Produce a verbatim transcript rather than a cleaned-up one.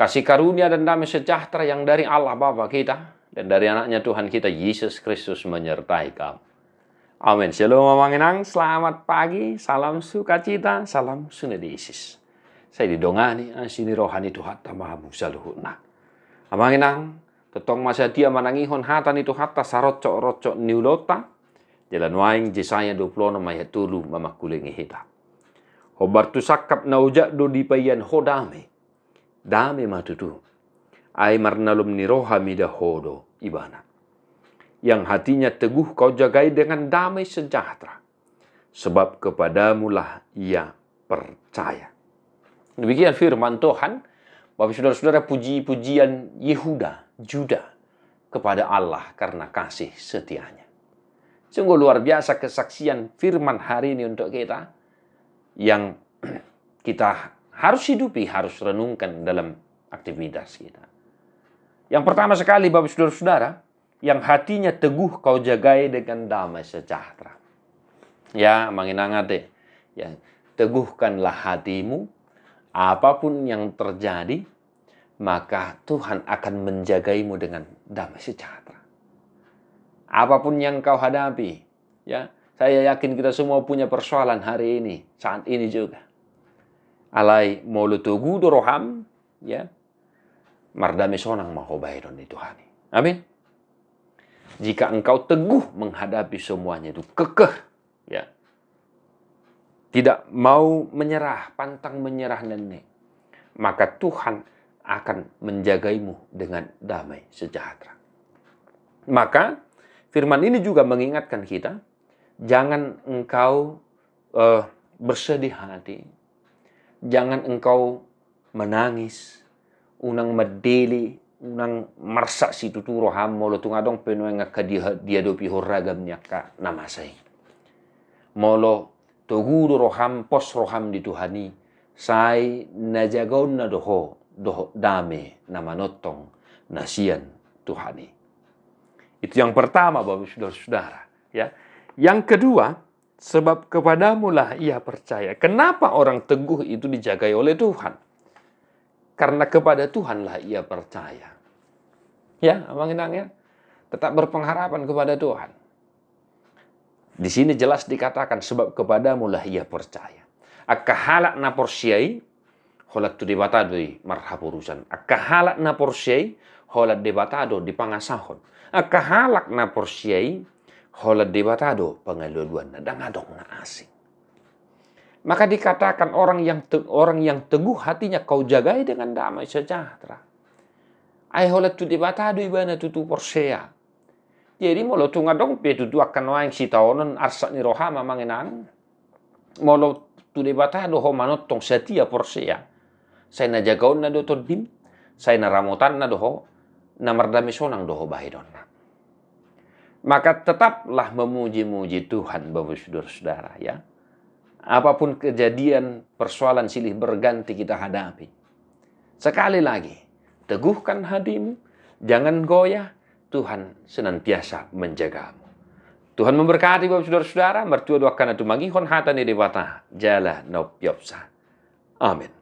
Kasih karunia dan damai sejahtera yang dari Allah Bapa kita dan dari Anaknya Tuhan kita Yesus Kristus menyertai kamu. Amin. Shalom Amang Inang, selamat pagi, salam sukacita, salam sinendesis. Sai didongani asi ni roha ni Tuhanta ma hamu saluhutna. Amang Inang, tongtong ma satia manangihon hata ni Tuhanta saroncok-roncok ni ulaonta. Jala nuaeng Jesaya dua pulu onom ayat tolu mamangkulingi hita. Hombar tu sangkap na ojak do dipaian ho dame. Dame ma tutu. Ai marnalum ni roha mida ho do ibana. Yang hatinya teguh kau jagai dengan damai sejahtera. Sebab kepadamulah ia percaya. Demikian firman Tuhan. Bapak saudara-saudara, puji-pujian Yehuda, Juda, kepada Allah karena kasih setianya. Sungguh luar biasa kesaksian firman hari ini untuk kita yang kita harus hidupi, harus renungkan dalam aktivitas kita. Yang pertama sekali, Bapak saudara-saudara, yang hatinya teguh kau jagai dengan damai sejahtera. Ya, Amang Inang ate. Ya, teguhkanlah hatimu, apapun yang terjadi, maka Tuhan akan menjagaimu dengan damai sejahtera. Apapun yang kau hadapi, ya, saya yakin kita semua punya persoalan hari ini, saat ini juga. Alai molo togu do roham, ya, mardame sonang ma ho bahenon ni Tuhan i. Amin. Jika engkau teguh menghadapi semuanya itu, kekeh, ya, tidak mau menyerah, pantang menyerah nenne, maka Tuhan akan menjagaimu dengan damai sejahtera. Maka firman ini juga mengingatkan kita, jangan engkau eh, bersedih hati, jangan engkau menangis, unang mandele, unang marsak situtu roham molo tung adong pe nuaeng angka dia-, diadopi ho ragam ni angka na masa i. Molo togu do roham, pos roham di Tuhan i, sai na jagaonna do ho dohot dame na manongtong na sian Tuhan i. Itu yang pertama, Bapak saudara-saudara, ya. Yang kedua, sebab kepadamulah ia percaya. Kenapa orang teguh itu dijagai oleh Tuhan? Karena kepada Tuhanlah ia percaya. Ya, Amang Inang ya. Tetap berpengharapan kepada Tuhan. Di sini jelas dikatakan, sebab kepadamulah ia percaya. Angka halak na porsea i, holan tu Debata do i marhaporusan. Angka halak na porsea i, holan Debata do dipangasahon. Angka halak na porsea i, holan Debata do pangalualuanna, ndang adong na asing. Maka dikatakan orang yang te-, orang yang teguh hatinya kau jagai dengan damai sejahtera. Ai holan tu Debata do ibana tutu porsea. Jadi molo tung adong pe tutu angka nuaeng sitaonon arsak ni roham, Amang Inang, molo tu Debata do ho manongtong, satia, porsea, sai na jagaonna do tondim, sai na ramotanna do ho, na mardame sonang do ho bahenonna. Maka tetaplah memuji-muji Tuhan, Bapak saudara-saudara, ya. Apapun kejadian, persoalan silih berganti kita hadapi, sekali lagi, teguhkan hatimu, jangan goyah, Tuhan senantiasa menjagamu. Tuhan memberkati Bapak saudara-saudara, martua do angka na tumangihon hata ni Debata jala na umpiopsa. Amin.